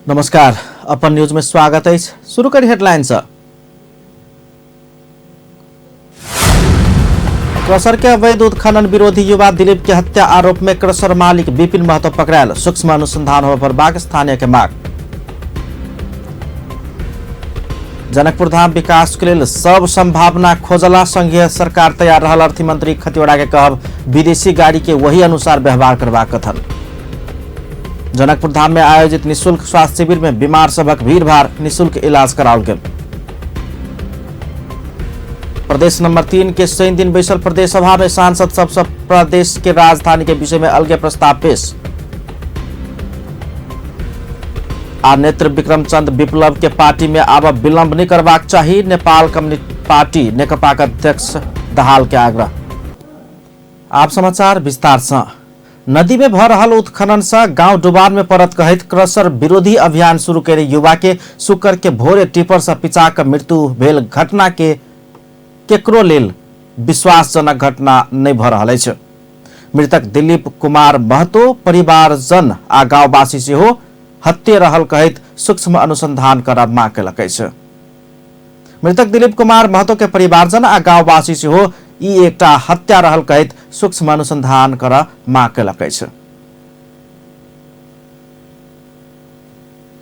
नमस्कार, अपन न्यूज में स्वागत है। शुरू करी हेडलाइन से। क्रसर के अवैध उत्खनन विरोधी युवा दिलीप के हत्या आरोप में क्रसर मालिक विपिन महतो पकड़ायल। सूक्ष्म अनुसंधान होबय पड़बाक स्थानीय के मांग। जनकपुर धाम विकास के लेल सब संभावना खोजला संघीय सरकार तैयार रहल अर्थमंत्री खतिवड़ा के कहब। विदेशी गाड़ी के वही अनुसार व्यवहार करबाक कथन। जनकपुर धाम में आयोजित निःशुल्क स्वास्थ्य शिविर में बीमार सभक भीड़भाड़, निःशुल्क इलाज कराओल गेल। प्रदेश नंबर 3 के शनि दिन बैसल प्रदेश सभा में सांसद सबसे प्रदेश के राजधानी के विषय में अलगे प्रस्ताव पेश। आ नेत्र विक्रम चंद विप्लव के पार्टी में आब विलंब नहीं करबाक चाही, नेपाल कम्युनिस्ट पार्टी नेकपा के अध्यक्ष दाहाल के आग्रह। आप समाचार विस्तार से। नदी में भ रहल उत्खनन से गांव डुबान में पड़त कहैत क्रसर विरोधी अभियान शुरू करे युवा के शुक्र के भोरे टिपर से पिचा के मृत्यु भेल घटना के केकरो लेल विश्वासजनक घटना नहीं भ रहल अछि। मृतक दिलीप कुमार महतो परिवारजन आ गांववासी सेहो हत्ये रहल कहैत सूक्ष्म अनुसंधान करब मांग केलक अछि। मृतक दिलीप कुमार महतो के परिवारजन आ गांववासी सेहो ई एकटा हत्या रहल कहैत सूक्ष्म अनुसंधान कर मांग केलक अछि।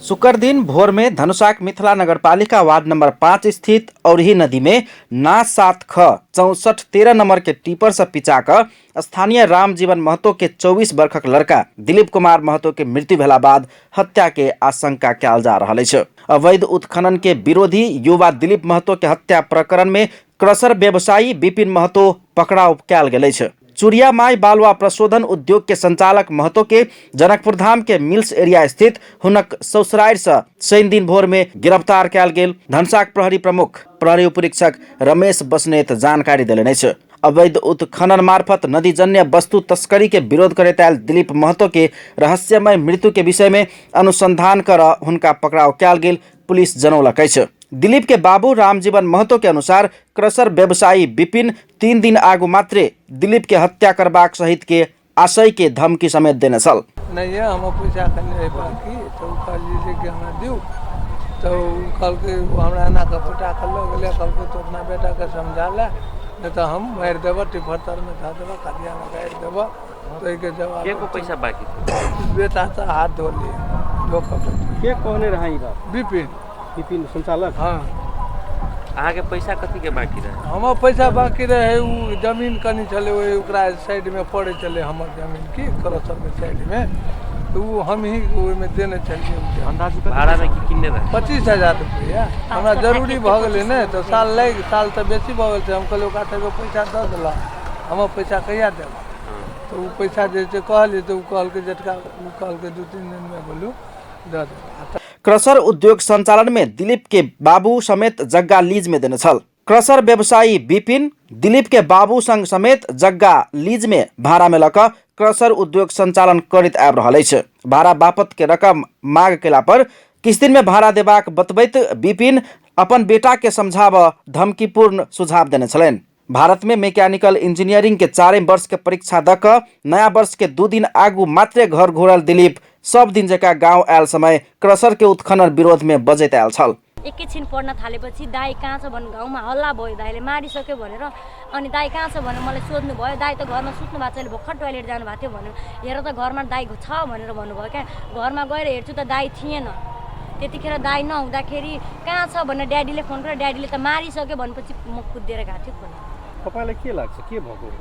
शुक्र दिन भोर में धनुषाक मिथिला नगरपालिका वार्ड नंबर 5 स्थित औरही नदी में ना 7 ख 64 13 नंबर के टिपर से पिचा कऽ स्थानीय रामजीवन महतो के 24 वर्षक लड़का दिलीप कुमार महतो के मृत्यु भेला बाद हत्या के आशंका कयल जा रहल अछि। अवैध उत्खनन के विरोधी युवा दिलीप महतो के हत्या प्रकरण में क्रसर व्यवसायी विपिन महतो पकड़ाव कयल गेल अछि। चुरिया माई बालुआ प्रशोधन उद्योग के संचालक महतो के जनकपुर धाम के मिल्स एरिया स्थित हुनक ससुरारि से शनि दिन भोर में गिरफ्तार कयल गेल धनुषाक प्रहरी प्रमुख प्रहरी उपरीक्षक रमेश बस्नेत जानकारी देलनि अछि। अवैध उत्खनन मार्फत नदीजन्य वस्तु तस्करी के विरोध करैत आयल दिलीप महतो के रहस्यमय मृत्यु के विषय में अनुसंधान कर हुनका पकड़ाव कयल गेल पुलिस जनौलक अछि। दिलीप के बाबू रामजीवन महतो के अनुसार क्रसर व्यवसायी विपिन 3 दिन आगू मात्रे दिलीप के हत्या करबाक सहित के आशय के धमकी समेत देने छल। नहीं है, हम पैसा खाली है बाकी, तो उ कहलियै जे कि हमरा दियौ, तऽ उ कहलकै हमरा एना कऽ फुटा कऽ लऽ गेलै, कहलकै तू अपना बेटाके समझा ले, नहि तऽ हम मारि देबऽ, टिफर तरमे धऽ देबऽ, खटियामे गाड़ि देबऽ। ताहिके जवाब के को पैसा बाकी था? बेटा से हाथ धो लिए, धो कऽ बैठल। के कहने रहा ई बात? विपिन। विपिन संचालक? हाँ। अहाँके पैसा कथी के बाकी रहे? हमर पैसा बाकी रहे, उ जमीन कनि छलै ओहि ओकरा साइडमे पड़ै छलै हमर जमीन की क्रसरके साइडमे, तऽ उ हमही ओहिमे देने छलियै। अंदाज कते भाड़ा में की किनने रहे? 25,000 रुपैआ। हमरा जरूरी भऽ गेलै ने, तऽ साल लागि साल तऽ बेसी भऽ गेल छै। हम कहलियै ओकरा सबके पैसा दऽ देलक, हमर पैसा कहिया देबऽ? तऽ उ पैसा जे छै कहलियै तऽ उ कहलकै जेठका, उ कहलकै 2-3 दिनमे बोलू दऽ देबै। क्रसर उद्योग संचालन में दिलीप के बाबू समेत जग्गा लीज में देने छल। क्रसर व्यवसायी विपिन दिलीप के बाबू संग समेत जग्गा लीज में भाड़ा में लऽ कऽ क्रसर उद्योग संचालन करैत आबि रहल अछि। भाड़ा बापत के रकम मांग केला पर किछु दिन में भाड़ा देबाक बतबैत विपिन अपन बेटा के समझाबऽ धमकीपूर्ण सुझाव देने छलनि। भारत में मैकेनिकल इंजीनियरिंग के 4 वर्ष के परीक्षा दऽ कऽ नया वर्ष के 2 दिन आगू मात्रे घर घुरल दिलीप सब दिन जकाँ गांव आयल समय क्रसर के उत्खनन विरोध में बजैत आयल छल। एकैछिन पढ्न थालेपछि दाई कहाँ छ भन्नु गाउँमा हल्ला भयो, दाईले मारिसक्यो भनेर। अनि दाई कहाँ छ भनेर मलाई सोध्नु भयो। दाई त घरमा सुत्नु भएको छ, अहिले भर्खर टोयलेट जानुभएको थियो भन्यो। हेर त घरमा दाई छ भनेर भन्नुभयो क्या। घरमा गएर हेर्छु त दाई थिएन। त्यतिखेर दाई नहुँदाखेरि कहाँ छ भनेर ड्याडीले फोन गरेर ड्याडीले त मारिसक्यो भनेपछि म कुदेर गएको थिएँ खोला। तपाईँलाई के लाग्छ के भएको हो?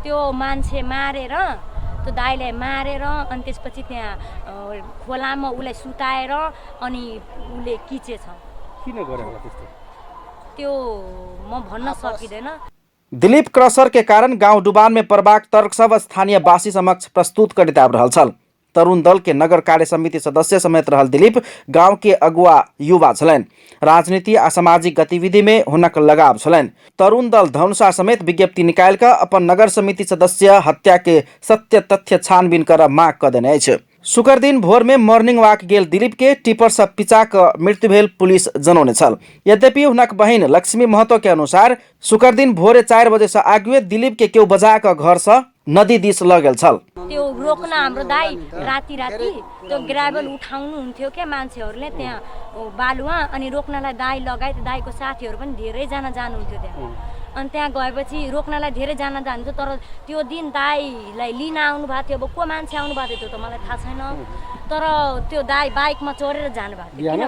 त्यो मान्छे मारेर, त्यो दाईलाई मारेर अनि त्यसपछि त्यहाँ खोलामा उसलाई सुताएर अनि उसले किचेछ। किन गर्यो होला त्यस्तो? त्यो म भन्न सकिँदैन। दिलीप क्रसर के कारण गांव डुबान में पड़बाक तर्क सब स्थानीय वासी समक्ष प्रस्तुत करैत आबि रहल छल। तरुण दल के नगर कार्य समिति सदस्य समेत रहल दिलीप गांव के अगुआ युवा छलनि। राजनीति आ सामाजिक गतिविधि में हुनक लगाव छलनि। तरुण दल धनुषा समेत विज्ञप्ति निकालि कऽ अपन नगर समिति सदस्य हत्या के सत्य तथ्य छानबीन करऽ मांग कऽ देने अछि। शुक्र दिन भोर में मॉर्निंग वॉक गेल दिलीप के टिपर से पिचा कऽ मृत्यु भेल पुलिस जनौने छल। यद्यपि हुनक बहिन लक्ष्मी महतो के अनुसार शुक्र दिन भोरे 4 बजे से आगुए दिलीप के केओ बजा कऽ घर से नदी दिस ल गेल छल। त्यो रोक्न हाम्रो दाई राति राति त्यो ग्राभल उठाउनु हुन्थ्यो क्या मान्छेहरूले त्यहाँ बालुवा, अनि रोक्नलाई दाई लगायत दाईको साथीहरू पनि धेरैजना जानुहुन्थ्यो त्यहाँ। अनि त्यहाँ गएपछि रोक्नलाई धेरैजना जानुहुन्थ्यो, तर त्यो दिन दाईलाई लिन आउनु भएको थियो। अब को मान्छे आउनु भएको थियो त्यो त मलाई थाहा छैन, तर त्यो दाई बाइकमा चढेर जानुभएको थियो। किन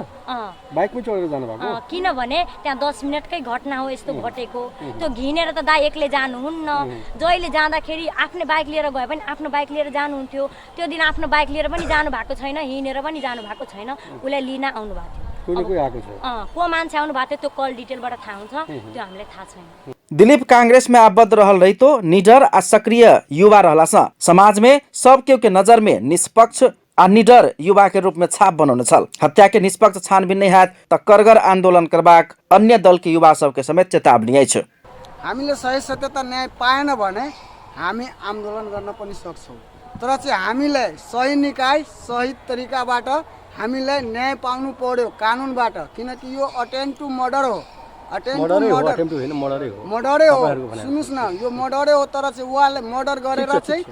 बाइकमै चढेर जानुभएको? किनभने त्यहाँ 10 मिनटकै घटना हो यस्तो घटेको। त्यो घिनेर त दाई एक्लै जानुहुन्न, जहिले जाँदाखेरि आफ्नै बाइक लिएर गए पनि आफ्नो बाइक लिएर जानुहुन्थ्यो। त्यो दिन आफ्नो बाइक लिएर पनि जानु भएको छैन, हिँडेर पनि जानु भएको छैन, उसलाई लिन आउनु भएको थियो। को मान्छे आउनु भएको थियो त्यो कल डिटेलबाट थाहा हुन्छ, त्यो हामीलाई थाहा छैन। दिलीप कांग्रेस में आबद्ध रहल रहितो निडर आ सक्रिय युवा रहला समाज में सब केहु के नजर में निष्पक्ष आ निडर युवा के रूप में छाप बनौने छल। हत्या के निष्पक्ष छानबीन नहीं हैत त करगर आंदोलन करबाक अन्य दल के युवा सबके समेत चेतावनी अछि। हामीले सही सत्यता न्याय पाएन भने हामी आन्दोलन गर्न पनि सक्छौँ, तर चाहिँ हामीलाई सही निकाय सही तरिकाबाट हामीलाई न्याय पाउनु पर्यो कानुनबाट, किनकि यो अटेम्प्ट टु मर्डर हो। मर्डरै हो, सुन्नुहोस् न, यो मर्डरै हो। तर चाहिँ उहाँले मर्डर गरेर चाहिँ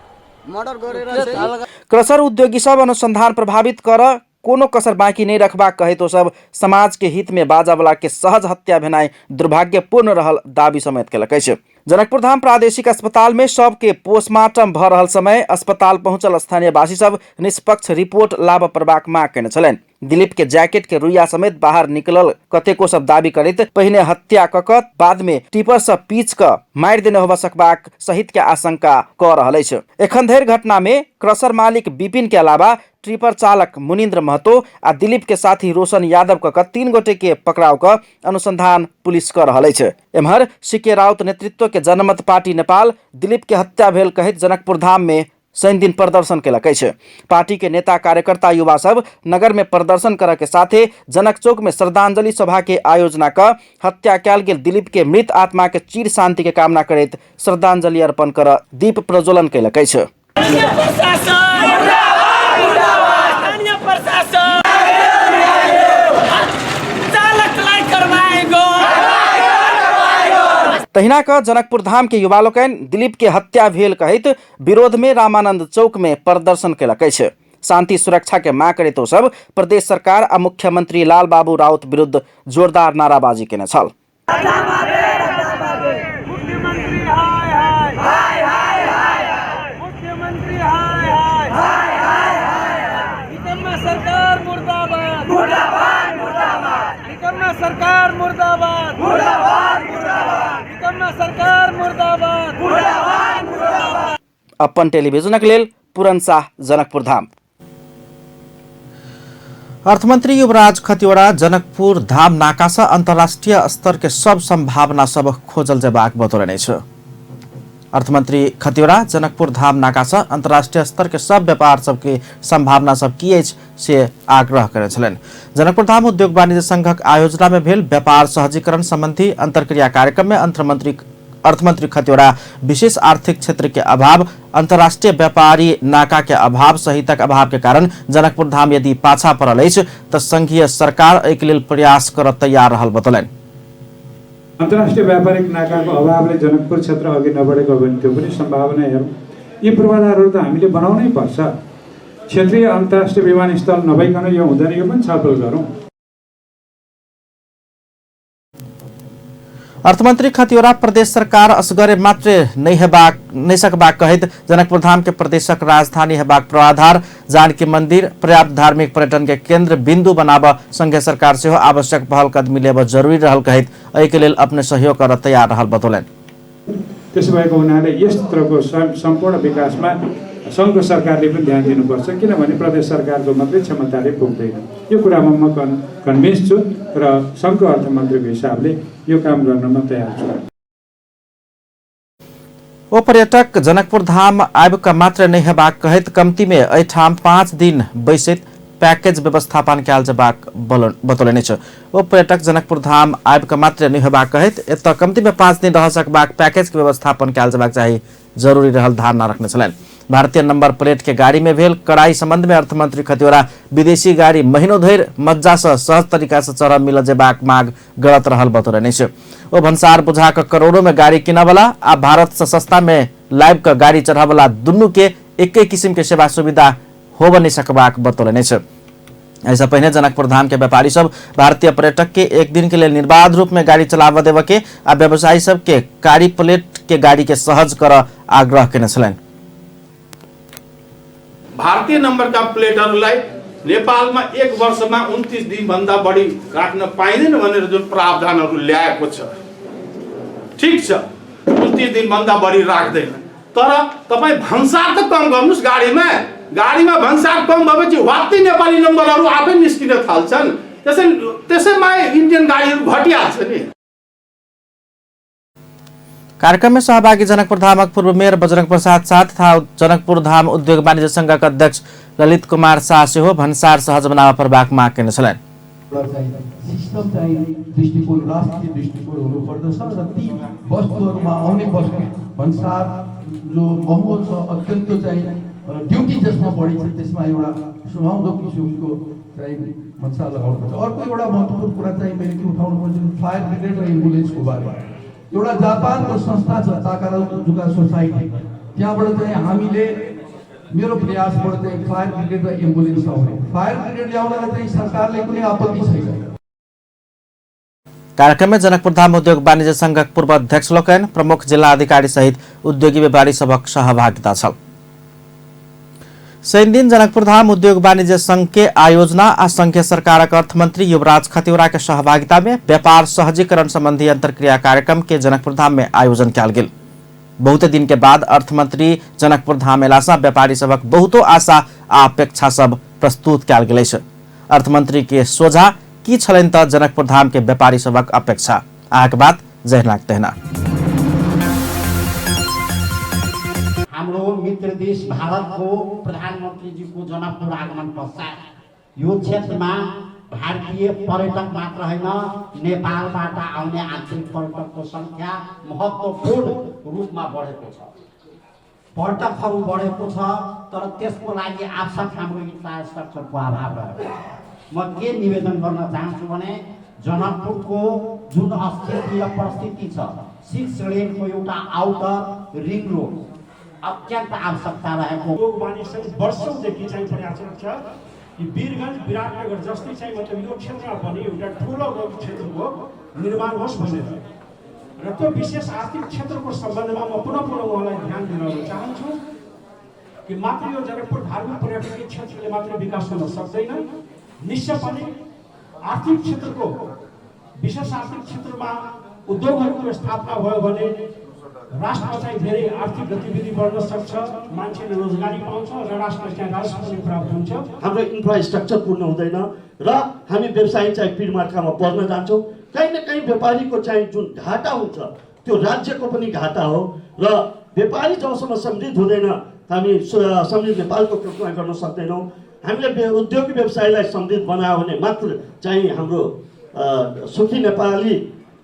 क्रसर उद्योगी सब अनुसंधान प्रभावित कर कोनो कसर बाँकी नहीं रखबाक कहैत ओ सब समाज के हित में बाजावला के सहज हत्या भेनाइ दुर्भाग्यपूर्ण रहल दावी समेत केलक अछि। जनकपुर धाम प्रादेशिक अस्पताल में शव के पोस्टमार्टम भ रहल समय अस्पताल पहुंचल स्थानीयवासी सब निष्पक्ष रिपोर्ट लाभ पड़बाक माग केने छलनि। दिलीप के जैकेट के रुइया समेत बाहर निकलल कतेको सब दावी करैत पहिने हत्या क क बाद में टिपर से पीच क मारि देने होबा सकबाक सहित के आशंका क रहल अछि। एखन धरि घटना में क्रसर मालिक विपिन के अलावा ट्रिपर चालक मुनिन्द्र महतो आ दिलीप के साथी रोशन यादव क 3 गोटे के पकड़ाव क अनुसंधान पुलिस क रहल अछि। एम्हर सीके राउत नेतृत्व के जनमत पार्टी नेपाल दिलीप के हत्या भेल कहैत जनकपुर धाम में शनि दिन प्रदर्शन केलक अछि। पार्टी के नेता कार्यकर्ता युवा सब नगर में प्रदर्शन करऽ के साथे जनक चौक में श्रद्धांजलि सभा के आयोजना क हत्या कयल गेल दिलीप के मृत आत्मा के चिर शांति के कामना करैत श्रद्धांजलि अर्पण कर दीप प्रज्वलन केलक अछि। तहिना क जनकपुर धाम के युवा लोकनि दिलीप के हत्या भेल कहैत विरोध में रामानंद चौक में प्रदर्शन केलक अछि। शांति सुरक्षा के मांग करैत ओ सब प्रदेश सरकार आ मुख्यमंत्री लाल बाबू राउत विरुद्ध जोरदार नाराबाजी केने छल। अपन टेलीविजनक लेल पूरन शाह, जनकपुर धाम। अर्थमंत्री युवराज खतिवड़ा जनकपुर धाम नाका से अंतर्राष्ट्रीय स्तर के सब संभावना सब खोजल जेबाक बतौलनि अछि। अर्थमंत्री खतिवड़ा जनकपुर धाम नाका से अंतर्राष्ट्रीय स्तर के सब व्यापार सबके संभावना सब की अछि से आग्रह करै छलनि। जनकपुर धाम उद्योग वाणिज्य संघक आयोजना में भेल व्यापार सहजीकरण संबंधी अंतर्क्रिया कार्यक्रम में अर्थमंत्री खतिवड़ा विशेष आर्थिक क्षेत्र के अभाव, अंतर्राष्ट्रीय व्यापारी नाका के अभाव सहितक अभाव के कारण जनकपुर धाम यदि पाछा पड़ल अछि त संघीय सरकार एहि लेल प्रयास कर तैयार रहल बतौलनि। अन्तर्राष्ट्रिय व्यापारिक नाकाको अभावले जनकपुर क्षेत्र अघि नबढेको भने त्यो पनि सम्भावना हेरौँ। यी पूर्वाधारहरू त हामीले बनाउनै पर्छ। क्षेत्रीय अन्तर्राष्ट्रिय विमानस्थल नभइकन यो हुँदैन, यो पनि छलफल गरौँ। अर्थमंत्री खतिवड़ा प्रदेश सरकार असगरे मात्रे नहीं सकबाक कहैत जनकपुर धाम के प्रदेशक राजधानी हेबाक प्रावधान, जानकी मंदिर पर्याप्त धार्मिक पर्यटन के केंद्र बिंदु बनाब संघीय सरकार सेहो आवश्यक पहल कदमी लेब जरूरी रहल कहैत एहि के लेल अपने सहयोग कर तैयार रहल बतौलनि। त्यसो भएको हुनाले यस क्षेत्रको सम्पूर्ण विकासमा सङ्घको सरकारले पनि ध्यान दिनुपर्छ, किनभने प्रदेश सरकारको मात्रै क्षमताले पुग्दैन। यो कुरामा म कन्भिन्स छु र सङ्घको अर्थमन्त्रीको हिसाबले यो काम गर्न म तयार छु। ओ पर्यटक जनकपुर धाम आबि कऽ मात्र नहि हेबाक कहैत कम्ती में एहिठाम 5 दिन बैसैत पैकेज व्यवस्थापन कयल जेबाक बतौलनि अछि। ओ पर्यटक जनकपुर धाम आबि कऽ मात्र नहि हेबाक कहैत एतऽ कम्ती में 5 दिन रह सकबाक पैकेज के व्यवस्थापन कयल जेबाक चाही जरूरी रहल धारणा रखने छलनि। भारतीय नंबर प्लेट के गाड़ी में भेल कड़ाई संबंध में अर्थमंत्री खतिवड़ा विदेशी गाड़ी महीनों धरि मज्जा से सहज तरीका से चढ़ मिल जेबाक मांग गलत रहल बतौलनि अछि। ओ भन्सार बुझा कऽ करोड़ों में गाड़ी किनबला आ भारत से सस्ता में लाइव क गाड़ी चढ़ावला दुनू के एके किसिम के सेवा सुविधा होब नहीं सकबाक बतौलनि अछि। एहिसँ पहिने जनकपुर धाम के व्यापारी सब भारतीय पर्यटक के एक दिन के लेल निर्बाध रूप में गाड़ी चलाबऽ देबऽ के आ व्यवसायी सब के कारी प्लेट के गाड़ी के सहज करऽ आग्रह केने छलनि। भारतीय नम्बरका प्लेटहरूलाई नेपालमा एक वर्षमा 29 दिनभन्दा बढी राख्न पाइँदैन भनेर जुन प्रावधानहरू ल्याएको छ, ठिक छ, 29 दिनभन्दा बढी राख्दैन, तर तपाईँ भन्सार त कम गर्नुहोस्। गाडीमा गाडीमा भन्सार कम भएपछि वात्तै नेपाली नम्बरहरू आफै निस्किन थाल्छन्। त्यसैमा इन्डियन गाडीहरू घटिहाल्छ नि। कार्यक्रम में सहभागी जनकपुर धामक पूर्व मेयर बजरंग प्रसाद शाह तथा जनकपुर धाम उद्योग वाणिज्य संघक अध्यक्ष ललित कुमार शाह सेहो भन्सार सहज बनाबऽ पड़बाक माग केने छलनि। सिस्टम चाहिँ दृष्टिकोण राष्ट्रिय दृष्टिकोण हुनुपर्दछ र ती वस्तुहरूमा आउने वस्तु भन्सार जो महँगो छ, अत्यन्त चाहिँ ड्युटी जसमा बढी छ त्यसमा एउटा सुहाउँदो किसिमको चाहिँ भन्सार लगाउनुपर्छ। अर्को एउटा महत्त्वपूर्ण कुरा चाहिँ मैले के उठाउनु पर्छ, फायर ब्रिगेड र एम्बुलेन्सको बारेमा। एउटा जापानको संस्था छ ताकाराजुका सोसाइटी, त्यहाँबाट चाहिँ हामीले मेरो प्रयासबाट चाहिँ फायर ब्रिगेड र एम्बुलेन्स आउने, फायर ब्रिगेड ल्याउनलाई चाहिँ सरकारले कुनै आपत्ति छैन। कार्यक्रम में जनकपुर धाम उद्योग वाणिज्य संघक पूर्व अध्यक्ष लोकनि, प्रमुख जिल्ला अधिकारी सहित उद्योगी व्यापारी सभक सहभागिता छल। शनिदिन जनकपुर धाम उद्योग वाणिज्य संघ के आयोजना आ संघीय सरकारक अर्थमंत्री युवराज खतिवड़ा के सहभागिता में व्यापार सहजीकरण संबंधी अंतर्क्रिया कार्यक्रम के जनकपुर धाम में आयोजन कयल गेल। बहुते दिन के बाद अर्थमंत्री जनकपुर धाम एला सँ व्यापारी सभक बहुतो आशा आ अपेक्षा सब प्रस्तुत कयल गेल अछि। अर्थमंत्री के सोझा की छलनि त जनकपुर धाम के व्यापारी सभक अपेक्षा, अहाँके बात जहिनाक तहिना। हाम्रो मित्र देश भारतको प्रधानमन्त्रीजीको जनकपुर आगमन पश्चात यो क्षेत्रमा भारतीय पर्यटक मात्र होइन, नेपालबाट आउने आन्तरिक पर्यटकको सङ्ख्या महत्त्वपूर्ण रूपमा बढेको छ। पर्यटकहरू बढेको छ, तर त्यसको लागि आवश्यक हाम्रो इन्फ्रास्ट्रक्चरको अभाव रहेको छ। म के निवेदन गर्न चाहन्छु भने जनकपुरको जुन स्थिति र परिस्थिति छ, 6 लेनको एउटा आउटर रिङ रोड अत्यन्त आवश्यकता रहेको। उद्योग वाणिज्य संघ वर्षौँदेखि चाहिँ प्रयासरत छ कि वीरगञ्ज विराटनगर जस्तै चाहिँ मतलब यो क्षेत्रमा पनि एउटा ठुलो औद्योगिक क्षेत्रको निर्माण होस् भनेर, र त्यो विशेष आर्थिक क्षेत्रको सम्बन्धमा म पुनः पुनः उहाँलाई ध्यान दिलाउन चाहन्छु कि मात्र यो जनकपुर धार्मिक पर्यटकीय क्षेत्रले मात्रै विकास हुन सक्दैन। निश्चय पनि आर्थिक क्षेत्रको विशेष आर्थिक क्षेत्रमा उद्योगहरूको स्थापना भयो भने राष्ट्रमा चाहिँ धेरै आर्थिक गतिविधि बढ्न सक्छ, मान्छेले रोजगारी पाउँछ र राष्ट्रलाई चाहिँ राजस्व पनि प्राप्त हुन्छ। हाम्रो इन्फ्रास्ट्रक्चर पूर्ण हुँदैन र हामी व्यवसायी चाहिँ पिरमार्कामा पर्न जान्छौँ। कहीँ न कहीँ व्यापारीको चाहिँ जुन घाटा हुन्छ त्यो राज्यको पनि घाटा हो र व्यापारी जबसम्म समृद्ध हुँदैन हामी समृद्ध नेपालको कल्पना गर्न सक्दैनौँ। हामीले उद्योगी व्यवसायलाई समृद्ध बनायो भने मात्र चाहिँ हाम्रो सुखी नेपाली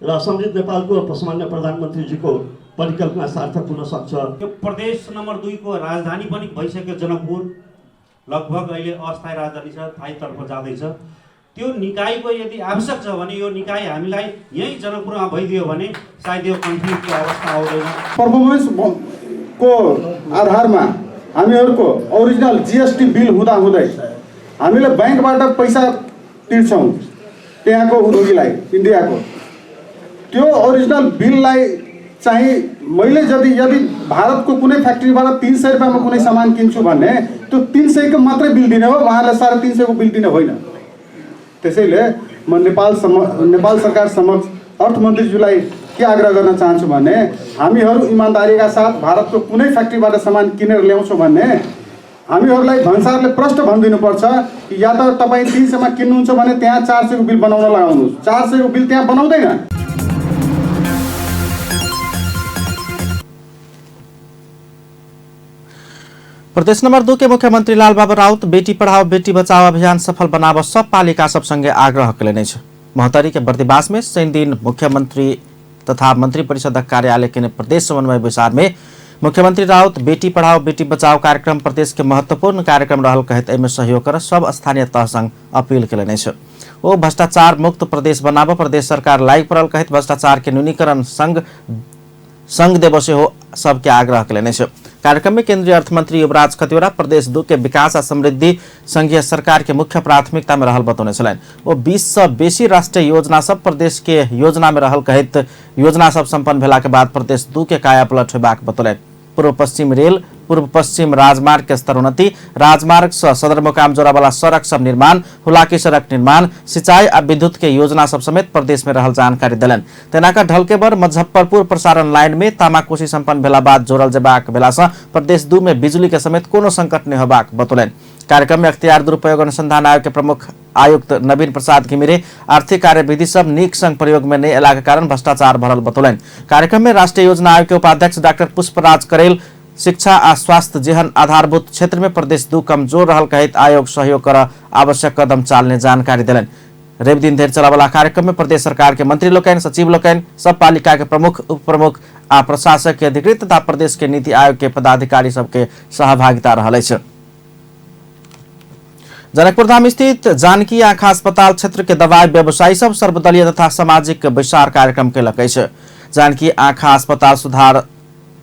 र समृद्ध नेपालको सामान्य प्रधानमन्त्रीजीको परिकल्पना सार्थक हुन सक्छ। यो प्रदेश नम्बर 2 को राजधानी पनि भइसक्यो जनकपुर, लगभग अहिले अस्थायी राजधानी छ, थाईतर्फ जाँदैछ। त्यो निकायको यदि आवश्यक छ भने यो निकाय हामीलाई यहीँ जनकपुरमा भइदियो भने सायद यो कन्फ्लिक्टको अवस्था आउँदैन। पर्फर्मेन्स को आधारमा हामीहरूको ओरिजिनल जिएसटी बिल हुँदाहुँदै हामीले ब्याङ्कबाट पैसा तिर्छौँ त्यहाँको उद्योगीलाई, इन्डियाको त्यो ओरिजिनल बिललाई चाहिँ मैले यदि भारतको कुनै फ्याक्ट्रीबाट 300 रुपियाँमा कुनै सामान किन्छु भने त्यो 300को मात्रै बिल दिने हो, उहाँहरूलाई 350 को बिल दिने होइन। त्यसैले म नेपाल सरकार समक्ष अर्थमन्त्रीज्यूलाई के आग्रह गर्न चाहन्छु भने हामीहरू इमान्दारीका साथ भारतको कुनै फ्याक्ट्रीबाट सामान किनेर ल्याउँछौँ भने हामीहरूलाई भन्सारले प्रष्ट भनिदिनुपर्छ कि या त तपाईँ 300मा किन्नुहुन्छ भने त्यहाँ 400को बिल बनाउन लगाउनुहोस्, 400को बिल त्यहाँ बनाउँदैन। प्रदेश नंबर 2 के मुख्यमंत्री लालबाबू राउत बेटी पढ़ाओ बेटी बचाओ अभियान सफल बनाव सब पालिका सब संगे आग्रह कयलनि अछि। महोत्तरी के बर्दिवास में शनि दिन मुख्यमंत्री तथा मंत्री परिषदक कार्यालय के प्रदेश समन्वय बैसार में मुख्यमंत्री राउत बेटी पढ़ाओ बेटी बचाओ कार्यक्रम प्रदेश के महत्वपूर्ण कार्यक्रम रहल कहैत एहिमे सहयोग कर सब स्थानीय तह संग अपील कयलनि अछि। ओ भ्रष्टाचार मुक्त प्रदेश बनाब प्रदेश सरकार लागि पड़ल कहैत भ्रष्टाचार के न्यूनीकरण संग संग देबऽ सेहो सबके आग्रह केलनि अछि। कार्यक्रम में केंद्रीय अर्थमंत्री युवराज खतिवड़ा प्रदेश 2 के विकास आ समृद्धि संघीय सरकार के मुख्य प्राथमिकता में रहल बतौने छलनि। ओ 20 सँ बेसी राष्ट्रीय योजना सब प्रदेश के योजना में रहल कहैत योजना सब संपन्न भेला के बाद प्रदेश 2 के कायापलट होयबाक बतौलनि। पूर्व पश्चिम रेल, पूर्व पश्चिम राजमार्ग के स्तरोन्नति, राजमार्ग सँ सदरमुकाम जोड़ावाला सड़क सब निर्माण, हुलाकी सड़क निर्माण, सिंचाई आ विद्युत के योजना सब समेत प्रदेश में रहल जानकारी देलनि। तेना कऽ ढलकेबर मुजफ्फरपुर प्रसारण लाइन में तामाकोशी संपन्न भेला बाद जोड़ल जेबाक भेला सँ प्रदेश 2 में बिजली के समेत कोनो संकट नहि होबाक बतौलनि। कार्यक्रम में अख्तियार दुरुपयोग अनुसंधान आयोग के प्रमुख आयुक्त नवीन प्रसाद घिमिरे आर्थिक कार्यविधि सब नीक संग प्रयोग में नहि अयलाक कारण भ्रष्टाचार भरल बतौलनि। कार्यक्रम में राष्ट्रीय योजना आयोग के उपाध्यक्ष डॉक्टर पुष्पराज करेल शिक्षा आ स्वास्थ्य जेहन आधारभूत क्षेत्र में प्रदेश 2 कमजोर रहल कहैत आयोग सहयोग कर आवश्यक कदम चालने जानकारी देलनि। रवि दिन धरि चलयवला कार्यक्रम में प्रदेश सरकार के मंत्री लोकनि, सचिव लोकनि, सब पालिका के प्रमुख, उप प्रमुख आ प्रशासक के अधिकृत तथा प्रदेश के नीति आयोग के पदाधिकारी सबके सहभागिता रहल अछि। जनकपुरधाम स्थित जानकी आँखा अस्पताल क्षेत्र के दवाई व्यवसायी सब सर्वदलीय तथा सामाजिक बैसार कार्यक्रम केलक अछि। जानकी आँखा अस्पताल सुधार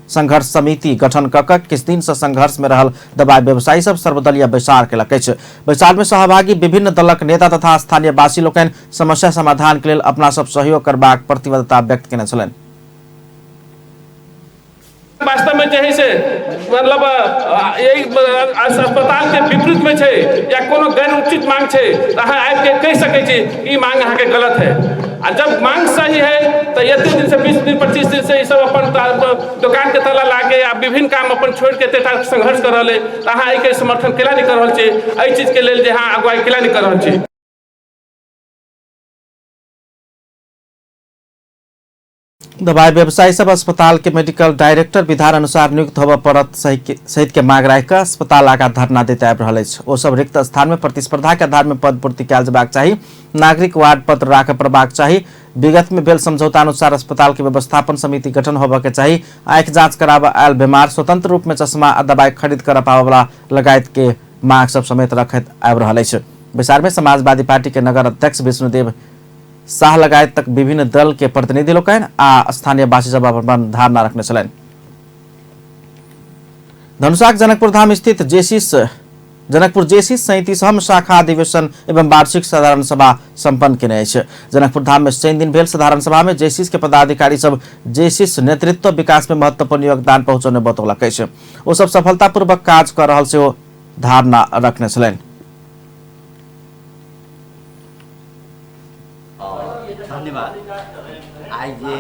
संघर्ष समिति गठन क कऽ किछु दिन से संघर्ष में रहल दवाई व्यवसायी सब सर्वदलीय बैसार केलक अछि। बैसार में सहभागी विभिन्न दलक नेता तथा स्थानीयवासी लोकनि समस्या समाधान के लेल अपना सब सहयोग करबाक प्रतिबद्धता व्यक्त केने छलनि। वास्तव में जे है से मतलब यही अस्पताल के विपरीत में छै या कोनो गैर उचित मांग छै तऽ अहाँ आबि के कहि सकै छी ई मांग अहाँके गलत है। आ जब मांग सही है तो एते दिन से 20 दिन 25 दिन से ई सब अपन दुकान के ताला लाके आ विभिन्न काम अपन छोड़ के एते संघर्ष कर रहल है तऽ अहाँ एहिके समर्थन केला नहि कर रहल छी, एहि चीज के लेल जे अहाँ अगुवाई केला नहि कर रहल छी। दवाई व्यवसायी सब अस्पताल के मेडिकल डायरेक्टर विधान अनुसार नियुक्त होबय पड़त सहित के मांग राखि कऽ अस्पताल आगा धरना दैत आबि रहल अछि। ओ सब रिक्त स्थान में प्रतिस्पर्धा के आधार में पद पूर्ति कयल जेबाक चाही, नागरिक वार्ड पत्र राखय पड़बाक चाही, विगत में भेल समझौता अनुसार अस्पताल के व्यवस्थापन समिति गठन होबय के चाही, आँखि जांच कराबय आयल बीमार स्वतंत्र रूप में चश्मा आ दवाई खरीद कर पाबयवला लगायत के मांग सब समेत रखैत आबि रहल अछि। बैसार में समाजवादी पार्टी के नगर अध्यक्ष विष्णुदेव शाह लगायत तक विभिन्न दल के प्रतिनिधि लोकनि आ स्थानीयवासी सब अपन धारणा रखने छलनि। धनुषाक जनकपुर धाम स्थित जेसिस जनकपुर जेसिस 37हम शाखा अधिवेशन एवं वार्षिक साधारण सभा संपन्न केने अछि। जनकपुर धाम में शनि दिन भेल साधारण सभा में जेसिस के पदाधिकारी सब जेसिस नेतृत्व विकास में महत्वपूर्ण योगदान पहुंचौने बतौलक अछि। ओ सब सफलतापूर्वक काज कर रहल सेहो धारणा रखने छलनि। धन्यवाद। आइ जे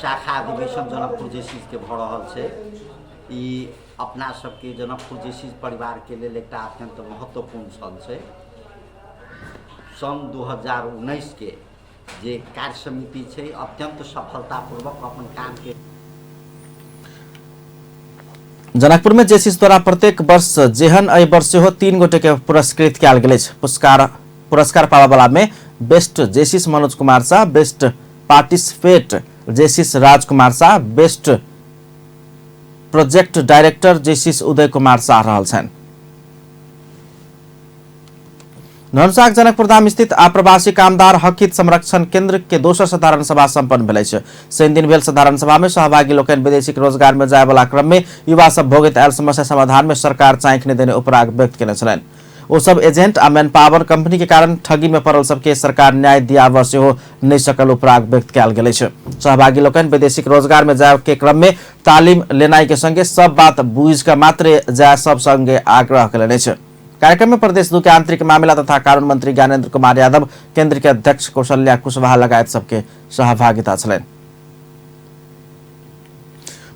शाखा अधिवेशन जनकपुर जेसीजके भऽ रहल छै, ई अपना सबके जनकपुर जेसीज परिवारके लेल एकटा अत्यन्त महत्वपूर्ण क्षण छै। सन् 2019 के जे कार्य समिति छै अत्यन्त सफलतापूर्वक अपन कामके जनकपुर में जेसीस द्वारा प्रत्येक वर्ष जेहन एहि वर्ष सेहो 3 गोटे के पुरस्कृत कयल गेल अछि। पुरस्कार पाबयवला में best Jaycees Manoj Kumar Sah, best participate Jaycees Rajkumar Sah, best project director Jaycees Uday Kumar Sah रहल छनि। धनुषाक जनकपुरधाम स्थित आप्रवासी कामदार हकहित संरक्षण केंद्र के दोसर साधारण सभा संपन्न भेल अछि। शनि दिन भेल साधारण सभा में सहभागी लोकनि वैदेशिक रोजगार में जाय वाला क्रम में युवा सब भोगैत आयल समस्या समाधान में सरकार चाँखि नहि देने उपराग व्यक्त केने छलनि। ओ सब एजेंट आ मैन पावर कंपनी के कारण ठगी में पड़ल सबके सरकार न्याय दियाबऽ सेहो नहि सकल उपराग व्यक्त कयल गेल अछि। सहभागी लोकनि वैदेशिक रोजगार में जाय के क्रम में तालीम लेनाइ के संगे सब बात बुझि कऽ मात्रे जाय सब संगे आग्रह केलनि अछि। कार्यक्रम में प्रदेश 2 के आंतरिक मामला तथा कानून मंत्री ज्ञानेन्द्र कुमार यादव, केंद्र के अध्यक्ष कौशल्या कुशवाहा लगायत सबके सहभागिता छलनि।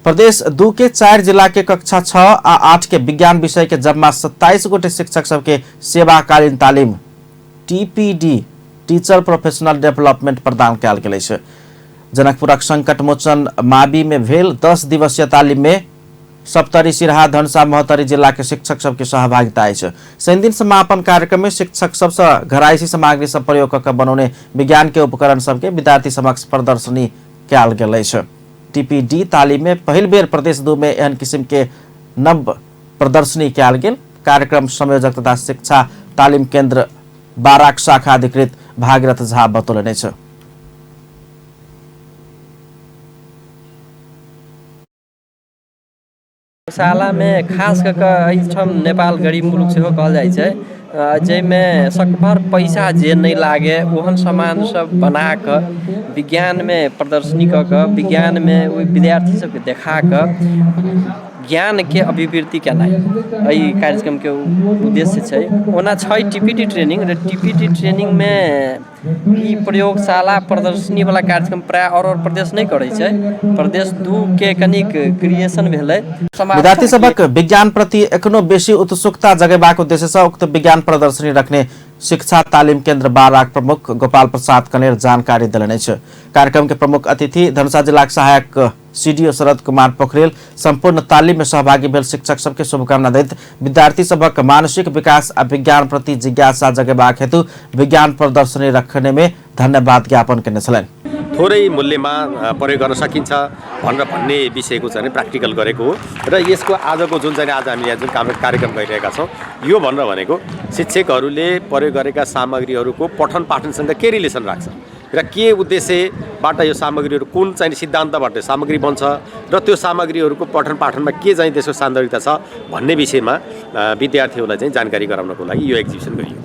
प्रदेश 2 के 4 जिला के कक्षा 6 आ 8 के विज्ञान विषय के जम्मा 27 गोटे शिक्षक सबके सेवाकालीन तालीम टीपीडी टीचर प्रोफेशनल डेवलपमेंट प्रदान कयल गेल अछि। जनकपुरक संकट मोचन माबी में भेल 10 दिवसीय तालीम में सप्तरी, सिरहा, धनुषा, महोत्तरी जिला के शिक्षक सबके सहभागिता अछि। शनि दिन समापन कार्यक्रम में शिक्षक सबसँ घरायसी सामग्री सब प्रयोग कऽ बनौने विज्ञान के उपकरण सबके विद्यार्थी समक्ष प्रदर्शनी कयल गेल अछि। टीपीडी तालीम में पहिल बेर प्रदेश 2 में एहन किसिम के नव प्रदर्शनी कयल गेल। कार्यक्रम संयोजक तथा शिक्षा तालीम केंद्र बाराक शाखा अधिकृत भागीरथ झा बतौलनि अछि। प्रयोगशालामे खास कऽ कऽ एहिठाम नेपाल गरीब मुलुक सेहो कहल जाइ छै, जाहिमे सकभर पैसा जे नहि लागै ओहन सामान सब बना कऽ विज्ञानमे प्रदर्शनी कऽ कऽ विज्ञानमे ओहि विद्यार्थी सबके देखा कऽ ज्ञानके अभिवृद्धि केनाइ एहि कार्यक्रमके उद्देश्य छै। ओना छै टीपीटी ट्रेनिंग, टीपीटी ट्रेनिंगमे ई प्रयोगशाला प्रदर्शनी वाला कार्यक्रम प्राय और प्रदेश नहि करै छै। प्रदेश 2 के कनिक क्रिएशन भेलै। विद्यार्थी सबक विज्ञान प्रति एखनो बेसी उत्सुकता जगेबाक उद्देश्य से उक्त विज्ञान प्रदर्शनी रखने शिक्षा तालिम केंद्र बाराक प्रमुख गोपाल प्रसाद कनेर जानकारी देलनि अछि। कार्यक्रम के प्रमुख अतिथि धनुषा जिलाक सहायक सीडीओ शरद कुमार पोखरेल संपूर्ण तालिम में सहभागी भेल शिक्षक सबके शुभकामना दैत विद्यार्थी सबक मानसिक विकास आ विज्ञान प्रति जिज्ञासा जगेबाक हेतु विज्ञान प्रदर्शनी रखने में धन्यवाद ज्ञापन केने छलनि। थोरै मूल्यमा प्रयोग गर्न सकिन्छ भनेर भन्ने विषयको चाहिँ प्र्याक्टिकल गरेको हो र यसको आजको जुन चाहिँ आज हामी यहाँ जुन कार्यक्रम गरिरहेका छौँ यो भनेर भनेको शिक्षकहरूले प्रयोग गरेका सामग्रीहरूको पठन पाठनसँग के रिलेसन राख्छ र के उद्देश्यबाट यो सामग्रीहरू कुन चाहिँ सिद्धान्तबाट सामग्री बन्छ र त्यो सामग्रीहरूको पठन पाठनमा के चाहिँ त्यसको सान्दर्भिकता छ भन्ने विषयमा विद्यार्थीहरूलाई चाहिँ जानकारी गराउनको लागि यो एक्जिबिसन गरियो।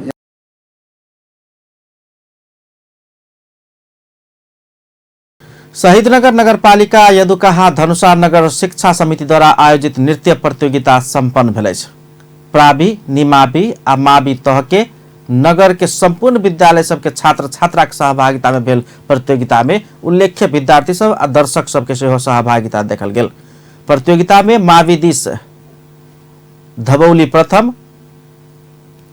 शहीदनगर नगरपालिका यदुकहा धनुषा नगर शिक्षा समितिद्वारा आयोजित नृत्य प्रतियोगिता सम्पन्न भेल अछि। प्राबी, निमाबी आ माबी तह के नगर के संपूर्ण विद्यालय सबके छात्र छात्रा के सहभागिता में भेल प्रतियोगिता में उल्लेख्य विद्यार्थी सब आ दर्शक सबके सेहो सहभागिता देखल गेल। प्रतियोगिता में मावी दिस धबौली प्रथम,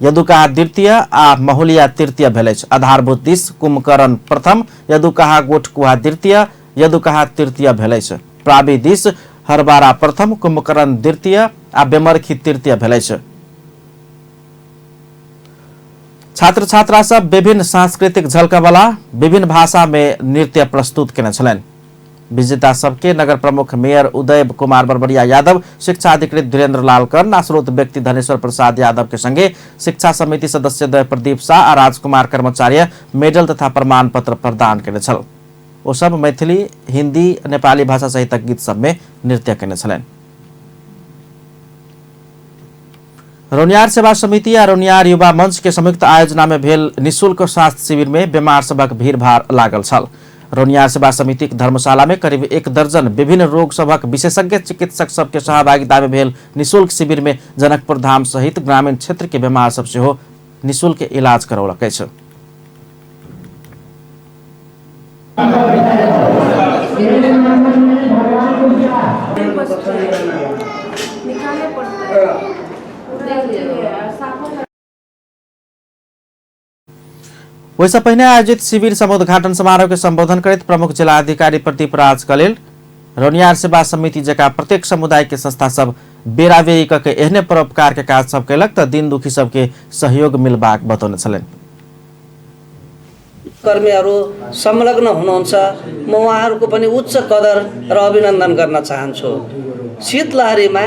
यदुकहा द्वितीय आ महुलिया तृतीय भेल अछि। आधारभूत दिस कुंभकर्ण प्रथम, यदुकहा गोठकुहा द्वितीय, यदुकहा तृतीय भेल अछि। प्राबी दिस हरबारा प्रथम, कुंभकर्ण द्वितीय आ बेमरखी तृतीय भेल अछि। छात्र छात्रा सब विभिन्न सांस्कृतिक झलकवाला विभिन्न भाषा में नृत्य प्रस्तुत केने छलनि। विजेता सबके नगर प्रमुख मेयर उदय कुमार बरबरिया यादव, शिक्षा अधिकृत धीरेन्द्र लाल कर्ण आ स्रोत व्यक्ति धनेश्वर प्रसाद यादव के संगे शिक्षा समिति सदस्य द्वय प्रदीप शाह आ राजकुमार कर्मचार्य मेडल तथा प्रमाण पत्र प्रदान केने छल। ओ सब मैथिली, हिंदी, नेपाली भाषा सहितक गीत सब में नृत्य केने छलनि। रौनियार सेवा समिति आ रौनियार युवा मंच के संयुक्त आयोजना में भेल निःशुल्क स्वास्थ्य शिविर में बीमार सबक भीड़भाड़ लागल छल। रौनियार सेवा समिति धर्मशाला में करीब 1 दर्जन विभिन्न रोग सबक विशेषज्ञ चिकित्सक सबके सहभागिता में भेल निःशुल्क शिविर में जनकपुर धाम सहित ग्रामीण क्षेत्र के बीमार सब सेहो निःशुल्क इलाज करौलक अछि। ओहिसँ पहिने आयोजित शिविर समुद्घाटन समारोह के संबोधन करैत प्रमुख जिलाधिकारी प्रदीप राज कलेल रौनियार सेवा समिति जकाँ प्रत्येक समुदाय के संस्था सब बेराबेरी कऽ के एहने परोपकार के काज सब केलक तऽ दिन दुखी सबके सहयोग मिलबाक बतौने छलनि। कर्मीहरू संलग्न हुनुहुन्छ, म उहाँहरूको पनि उच्च कदर र अभिनन्दन गर्न चाहन्छु। शीतलहरीमा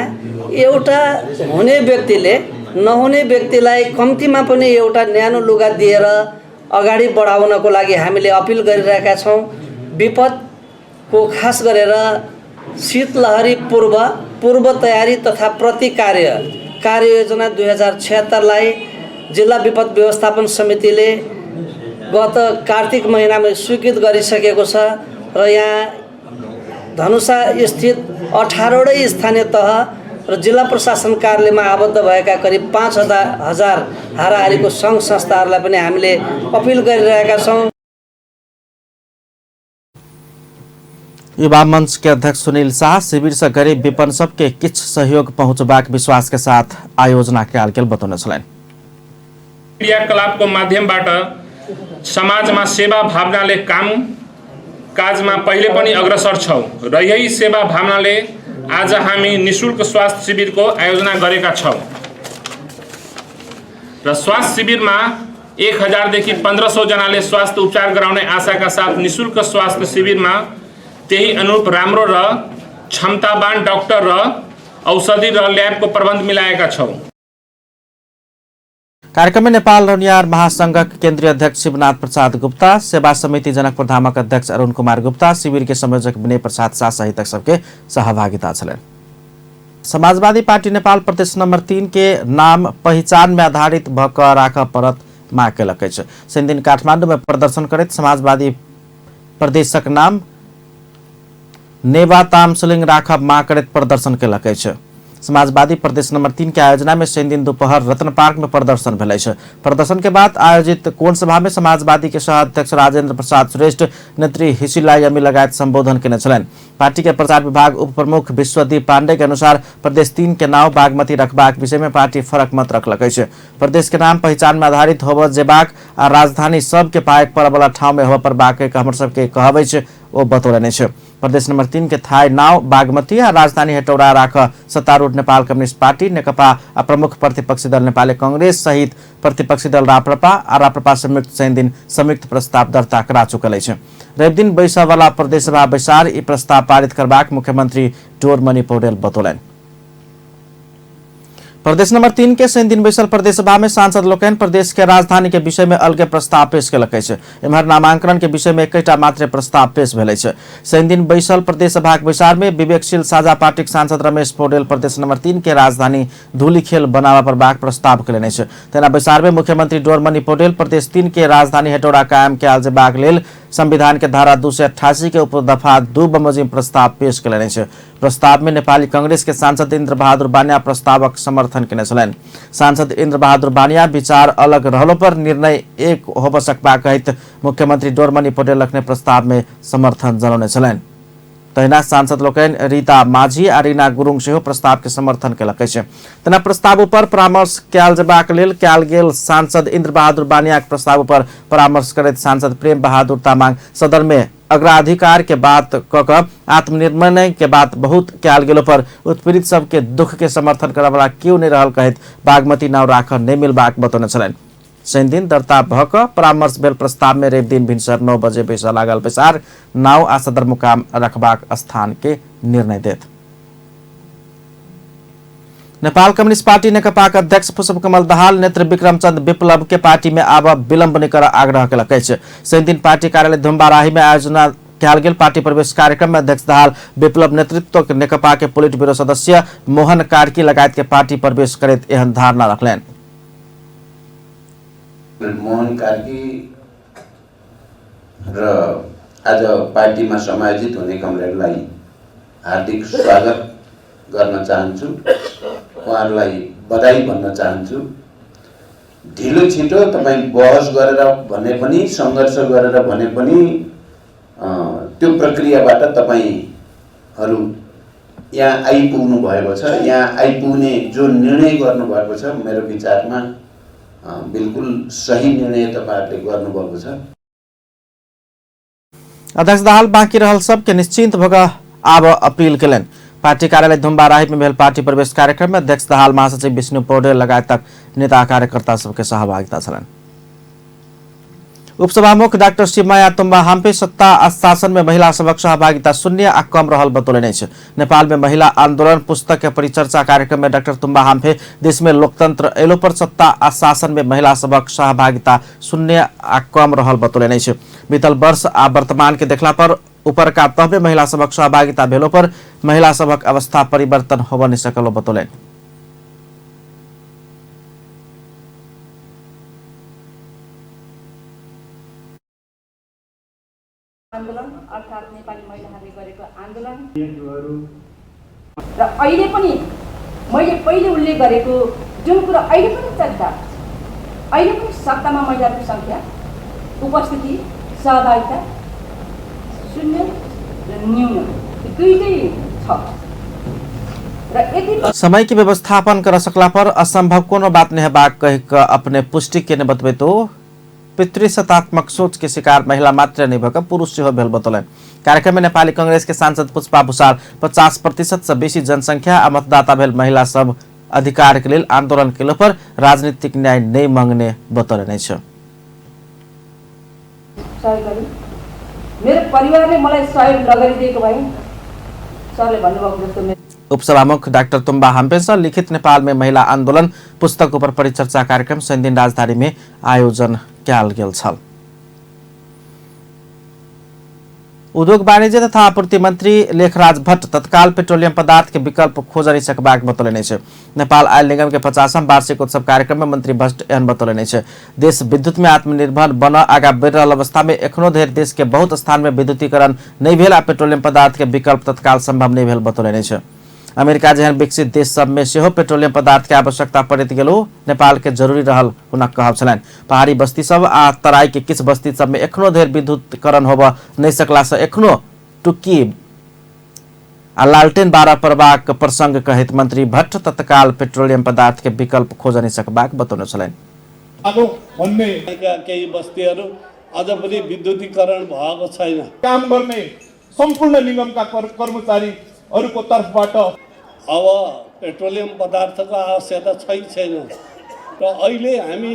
एउटा हुने व्यक्तिले नहुने व्यक्तिलाई कम्तीमा पनि एउटा न्यानो लुगा दिएर अगाडि बढाउनको लागि हामीले अपिल गरिरहेका छौँ। विपदको खास गरेर शीतलहरी पूर्व तयारी तथा प्रतिकार्य कार्ययोजना 2076लाई जिल्ला विपद व्यवस्थापन समितिले गत कार्तिक महिनामा स्वीकृत गरिसकेको छ र यहाँ धनुषा स्थित 18वटै स्थानीय तह र जिल्ला प्रशासन कार्यालयमा आबद्ध भएका करिब 5,000 हाराहारीको सङ्घ संस्थाहरूलाई पनि हामीले अपिल गरिरहेका छौँ। युवा मंच के अध्यक्ष सुनील शाह शिविर से गरीब विपन्न सबके किछु सहयोग पहुँचबाक विश्वास के साथ आयोजना कयल गेल बतौने छलनि। क्रियाकलापको माध्यमबाट समाजमा सेवा भावनाले काम काजमा पहिले पनि अग्रसर छौँ र यही सेवा भावनाले आज हामी निशुल्क स्वास्थ्य शिविरको आयोजना गरेका छौँ र स्वास्थ्य शिविरमा 1000 देखि 1500 जनाले स्वास्थ्य उपचार गराउने आशाका साथ निशुल्क स्वास्थ्य शिविरमा त्यही अनुरूप राम्रो र क्षमतावान डाक्टर र औषधि र ल्याबको प्रबन्ध मिलाएका छौँ। कार्यक्रम में नेपाल रौनियार महासंघक केंद्रीय अध्यक्ष शिवनाथ प्रसाद गुप्ता, सेवा समिति जनकपुर धामक अध्यक्ष अरुण कुमार गुप्ता, शिविर के संयोजक विनय प्रसाद शाह सहित सबके सहभागिता छलनि। समाजवादी पार्टी नेपाल प्रदेश नंबर 3 के नाम पहिचान में आधारित भ क राखऽ पड़त माग केलक अछि। शनिदिन काठमांडू में प्रदर्शन करैत समाजवादी प्रदेशक नाम नेवा तामसलिंग राखब माग करैत प्रदर्शन केलक अछि। समाजवादी प्रदेश नंबर 3 के आयोजना में शनिदिन दोपहर रत्न पार्क में प्रदर्शन भेल अछि। प्रदर्शन के बाद आयोजित कोण सभा में समाजवादी के सह अध्यक्ष राजेंद्र प्रसाद श्रेष्ठ, नेत्री हिसिला यमी लगायत संबोधन केने छलनि। पार्टी के प्रचार विभाग उप प्रमुख विश्वदीप पांडे के अनुसार प्रदेश 3 के नाव बागमती रखबाक विषय में पार्टी फरक मत रखलक अछि। प्रदेश के नाम पहिचान में आधारित होबऽ जेबाक आ राजधानी सबके पायक पड़ऽ वाला ठाउँ में होबऽ पड़बाक हमर सबके कहब अछि, ओ बतौलनि अछि। प्रदेश नंबर 3 के थाई नाव बागमती आ राजधानी हेटौड़ा राख सत्तारूढ़ नेपाल कम्युनिस्ट पार्टी नेकपा आ प्रमुख प्रतिपक्षी दल नेपाली कांग्रेस सहित प्रतिपक्षी दल राप्रपा आ राप्रपा संयुक्त शनिदिन संयुक्त प्रस्ताव दर्ता करा चुकल अछि। रविदिन बैसयवला प्रदेशसभा बैसार ई प्रस्ताव पारित करबाक मुख्यमंत्री डोरमणि पौडेल बतौलनि। प्रदेश नंबर 3 के शनिदिन बैसल प्रदेशसभा में सांसद लोकनि प्रदेश के राजधानी के विषय में अलगे प्रस्ताव पेश केलक अछि। एम्हर नामांकन के विषय में एकटा मात्र प्रस्ताव पेश भेल अछि। शनिदिन बैसल प्रदेशसभाक बैसार में विवेकशील साझा पार्टीक सांसद रमेश पौडेल प्रदेश नंबर 3 के राजधानी धूलिखेल बनाबऽ पड़बाक प्रस्ताव केलनि अछि। तहिना बैसार में मुख्यमंत्री डोरमणि पौडेल प्रदेश 3 के राजधानी हेटौड़ा कायम कयल जेबाक लेल संविधान के धारा 288 के उपदफा 2 बमोजिम प्रस्ताव पेश केलनि अछि। प्रस्ताव में नेपाली कांग्रेस के सांसद इंद्र बहादुर बानिया प्रस्तावक समर्थन केने छलनि। सांसद इंद्र बहादुर बानिया विचार अलग रहलो पर निर्णय एक होबऽ सकबाक कहैत मुख्यमंत्री डोरमणि पौडेल रखने प्रस्ताव में समर्थन जनौने छलनि। तहिना सांसद लोकनि रीता माझी आ रीना गुरुङ सेहो प्रस्ताव के समर्थन केलक अछि। तहिना प्रस्ताव उपर परामर्श कयल जेबाक लेल कयल गेल सांसद इंद्र बहादुर बानियाक प्रस्ताव उपर परामर्श करैत सांसद प्रेम बहादुर तामाङ सदन में अग्राधिकार के बात क क आत्मनिर्णय के बात बहुत कयल गेलो पर उत्पीड़ित सबके दुख के समर्थन करऽवला केओ नहि रहल कहैत बागमती नाव राखऽ नहि मिलबाक बतौने छलनि। शनिदिन दर्ता भ क परामर्श भेल प्रस्ताव में रवि दिन भिनसर 9 बजे बैसऽ लागल बैसार नाव आ सदरमुकाम रखबाक स्थान के निर्णय देत। नेपाल कम्युनिस्ट पार्टी नेकपाक अध्यक्ष पुष्पकमल दाहाल नेत्र विक्रमचंद विप्लव के पार्टी में आब विलंब नहि करऽ आग्रह केलक अछि। शनिदिन पार्टी कार्यालय धुम्बाराही में आयोजना कयल गेल पार्टी प्रवेश कार्यक्रम में अध्यक्ष दाहाल विप्लव नेतृत्व नेकपा के पोलिट ब्यूरो सदस्य मोहन कार्की लगायत के पार्टी प्रवेश करैत एहन धारणा रखलनि। मोहन कार्की र आज पार्टीमा समायोजित हुने कमरेडलाई हार्दिक स्वागत गर्न चाहन्छु, उहाँहरूलाई बधाई भन्न चाहन्छु। ढिलो छिटो तपाईँ बहस गरेर भने पनि, सङ्घर्ष गरेर भने पनि त्यो प्रक्रियाबाट तपाईँहरू यहाँ आइपुग्नु भएको छ। यहाँ आइपुग्ने जो निर्णय गर्नुभएको छ, मेरो विचारमा बिल्कुल सही निर्णय तपाईँहरूले गर्नुभएको छ। अध्यक्ष दाहाल बाँकी रहल सबके निश्चिन्त भऽ आब अपील केलनि। पार्टी कार्यालय धुम्बाराही में भेल पार्टी प्रवेश कार्यक्रम में अध्यक्ष दाहाल, महासचिव विष्णु पौडेल लगायतक नेता कार्यकर्ता सबके सहभागिता छलनि। उपसभामुख डाक्टर शिवमाया तुम्बा हाम्पे सत्ता आ शासन में महिला सबक सहभागिता शून्य आ कम रहल बतौलनि अछि। नेपाल में महिला आंदोलन पुस्तक के परिचर्चा कार्यक्रम में डाक्टर तुम्बा हाम्फे देश में लोकतंत्र एलो पर सत्ता आ शासन में महिला सबक सहभागिता शून्य आ कम रहल बतौलनि अछि। बीतल वर्ष आ वर्तमान के देखला पर ऊपरका तह में महिला सबक सहभागिता भेलो पर महिला सबक अवस्था परिवर्तन होबऽ नहि सकल बतौलनि। आन्दोलन अर्थात् नेपाली महिलाहरूले गरेको आन्दोलन र अहिले पनि मैले पहिले उल्लेख गरेको जुन कुरा अहिले पनि चलिरहेको छ, अहिले पनि सत्तामा महिलाहरूको सङ्ख्या, उपस्थिति, सहभागिता शून्य र न्यून दुईटै छ। र यदि समय के व्यवस्थापन कर सकला पर असंभव कोनो बात नहीं हेबाक कहि क अपने पुष्टि केने बतबैतो पितृसत्तात्मक सोच के शिकार महिला मात्र नहीं भऽ पुरुष सेहो भेल बतौलनि। कार्यक्रम में नेपाली कांग्रेस के सांसद पुष्पा भूषाल 50% से बेसी जनसंख्या आ मतदाता भेल महिला सब अधिकार के लेल आंदोलन केलो पर राजनीतिक न्याय नहीं मांगने बतौलनि अछि। सहयोग गरे, मेरो परिवारले मलाई सहयोग नगरिदिएको भए सरले भन्नुभएको जस्तो उपसभामुख डाक्टर तुम्बा हाम्पेन लिखित नेपाल में महिला आंदोलन पुस्तक उपर परिचर्चा कार्यक्रम शनिदिन राजधानी में आयोजन कयल गेल छल। उद्योग वाणिज्य तथा आपूर्ति मंत्री लेखराज भट्ट तत्काल पेट्रोलियम पदार्थ के विकल्प खोज सकबाक बतौलनि अछि। नेपाल आयल निगम के 50म वार्षिक उत्सव कार्यक्रम में मंत्री भट्ट एहन बतौलनि अछि। देश विद्युत में आत्मनिर्भर बन आगा बढ़ि रहल अवस्था में एखनो धरि देश के बहुत स्थान में विद्युतीकरण नहि भेल आ पेट्रोलियम पदार्थ के विकल्प तत्काल संभव नहि भेल बतौलनि अछि। अमेरिका जेहन विकसित देश सब में सेहो पेट्रोलियम पदार्थ के आवश्यकता पड़ैत गेल नेपाल के जरूरी रहल हुनक कहब छलनि। पहाड़ी बस्ती सब आ तराई के किछु बस्ती सब में एखनो धरि विद्युतीकरण होबऽ नहि सकला से एखनो टुक्की आ लालटेन बारह पड़बाक प्रसंग कहैत मंत्री भट्ट तत्काल पेट्रोलियम पदार्थ के विकल्प खोज नहि सकबाक बतौने छलनि। भन्ने केही बस्तीहरू अझ पनि विद्युतीकरण भएको छैन। काम गर्ने सम्पूर्ण निगमका कर्मचारीहरूको तर्फबाट अब पेट्रोलियम पदार्थको आवश्यकता छैन र अहिले हामी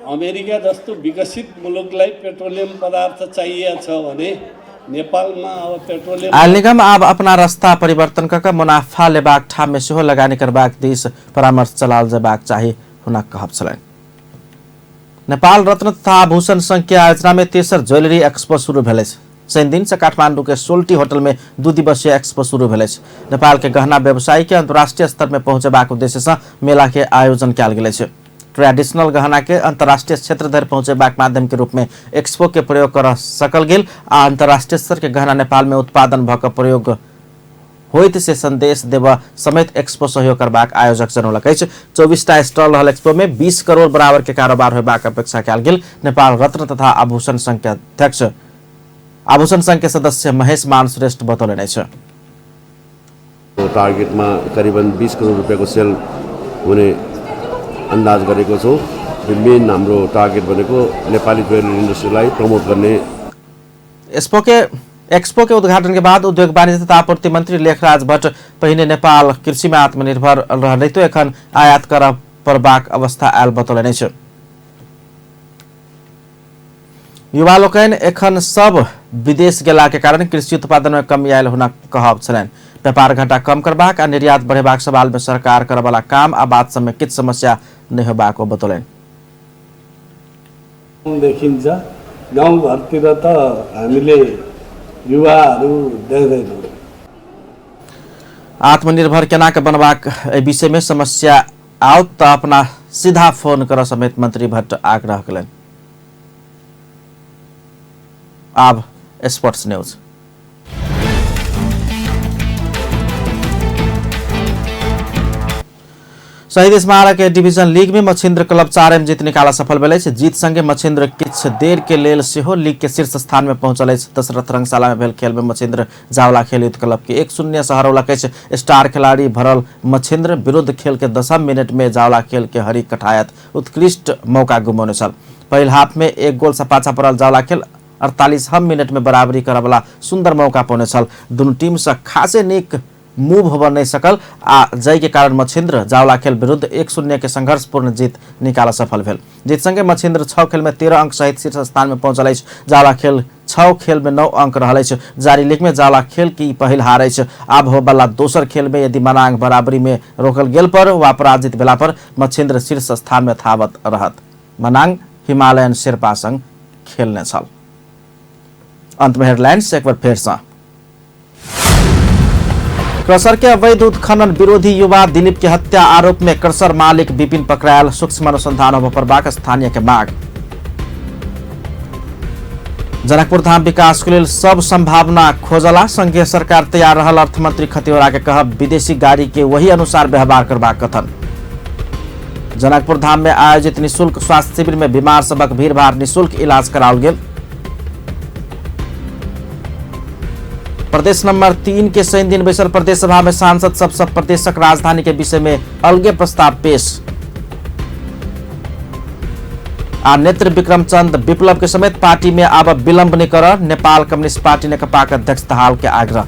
अमेरिका जस्तो विकसित मुलुकलाई पेट्रोलियम पदार्थ चाहिएको छ भने नेपालमा अब पेट्रोलियम आयल निगम आब अपना रास्ता परिवर्तन क कऽ मुनाफा लेबाक ठाम में सेहो लगानी करबाक दिस परामर्श चलाओल जेबाक चाही हुनक कहब छलनि। नेपाल रत्न तथा आभूषण संघ के आयोजना में तेसर ज्वेलरी एक्सपो शुरू भेल अछि। शनि दिन से काठमांडू के सोल्टी होटल में 2 दिवसीय एक्सपो शुरू भेल अछि। नेपाल के गहना व्यवसायी के अंतर्राष्ट्रीय स्तर में पहुंचेबाक उद्देश्य से मेला के आयोजन कयल गेल अछि। ट्रेडिशनल गहना के अंतर्राष्ट्रीय क्षेत्र धरि पहुंचेबाक माध्यम के रूप में एक्सपो के प्रयोग कर सकल गेल आ अंतर्राष्ट्रीय स्तर के गहना नेपाल में उत्पादन भ क प्रयोग होइत से संदेश देबऽ समेत एक्सपो सहयोग करबाक आयोजक जनौलक अछि। 24टा स्टॉल रहल एक्सपो में 20 करोड़ बराबर के कारोबार होयबाक अपेक्षा कयल गेल नेपाल रत्न तथा आभूषण संघ के अध्यक्ष आभूषण संघ के सदस्य महेश मान श्रेष्ठ बतौलनि अछि। टार्गेटमा करिबन 20 करोड रुपियाँको सेल हुने अन्दाज गरेको छौँ। यो मेन हाम्रो टार्गेट भनेको नेपाली ज्वेलरी इन्डस्ट्रीलाई प्रमोट गर्ने। एक्सपो के उद्घाटन के बाद उद्योग वाणिज्य तथा आपूर्ति मंत्री लेखराज भट्ट पहिने नेपाल कृषि में आत्मनिर्भर रहलैतो एखन आयात करऽ पड़बाक अवस्था आयल बतौलनि अछि। युवा लोकनि एखन सब विदेश गेला के कारण कृषि उत्पादन में कमी आयल हुनक कहब छलनि। व्यापार घाटा कम करबाक आ निर्यात बढ़ेबाक सवाल में सरकार करऽवला काम आ बात सब में किछु समस्या नहि होबाक ओ बतौलनि। देखिन्छ गाउँघरतिर त हामीले युवाहरू देख्दैनौँ। आत्मनिर्भर केना के बनबाक एहि विषय में समस्या आओत त अपना सीधा फोन करऽ समेत मंत्री भट्ट आग्रह कयलनि। आब स्पोर्ट्स न्यूज। शहीद स्मारक डिवीजन लीग में मच्छिन्द्र क्लब 4 जीत निकाला सफल भेल अछि। जीत संगे मच्छिन्द्र किछु देर के लेल सेहो लीग के शीर्ष स्थान में पहुंचल अछि। दशरथ रंगशाला में भेल खेल में मच्छिन्द्र जावला खेल युद्ध क्लब के 1-0 से हरौलक अछि। स्टार खिलाड़ी भरल मच्छिन्द्र विरुद्ध खेल के 10 मिनट में जावला खेल के हरि कठायत उत्कृष्ट मौका गुमौने छल। पहिल हाफ में 1 गोल से पाछा पड़ल जावला खेल 48 मिनट में बराबरी करऽवला सुंदर मौका पौने छल। दुनू टीम से खासे नीक मूव होबऽ नहि सकल आ जाहि के कारण मच्छिन्द्र जावला खेल विरुद्ध 1-0 के संघर्षपूर्ण जीत निकालऽ सफल भेल। जीत संगे मच्छिन्द्र 6 खेल में 13 अंक सहित शीर्ष स्थान में पहुंचल अछि। जावला खेल 6 खेल में 9 अंक रहल अछि। जारी लीग में जावला खेल की पहिल हार अछि। आब होबऽवला दोसर खेल में यदि मनांग बराबरी में रोकल गेल पर वा पराजित भेला पर मच्छिन्द्र शीर्ष स्थान में थावत रहत। मनांग हिमालयन शेर्पा संग खेलने छल। अंत में हेडलाइंस एक बार फेर से। क्रसर के अवैध उत्खनन विरोधी युवा दिलीप के हत्या आरोप में क्रसर मालिक विपिन पकड़ायल, सूक्ष्म अनुसंधान होबऽ पड़बाक स्थानीय के मांग। जनकपुर धाम विकास के लेल सब संभावना खोजला संघीय सरकार तैयार रहल अर्थमंत्री खतिवड़ा के कहब, विदेशी गाड़ी के वही अनुसार व्यवहार करबाक कथन। जनकपुर धाम में आयोजित निःशुल्क स्वास्थ्य शिविर में बीमार सबक भीड़भाड़ निःशुल्क इलाज कराओल गेल। प्रदेश नंबर 3 के शनि दिन बैसल प्रदेश सभा में सांसद सब सब प्रदेशक राजधानी के विषय में अलगे प्रस्ताव पेश। आ नेत्र विक्रम चंद विप्लव के समेत पार्टी में आब विलंब नहीं कर नेपाल कम्युनिस्ट पार्टी नेकपा के अध्यक्ष दाहाल के आग्रह।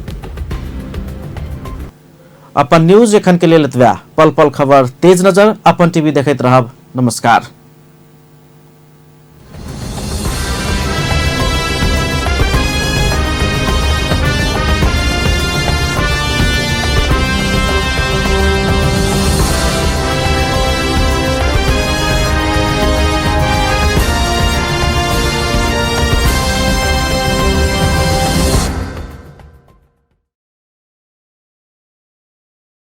अपन न्यूज एखन के लेल एतबे। पल पल खबर तेज नजर अपन टीवी देखैत रहब। नमस्कार।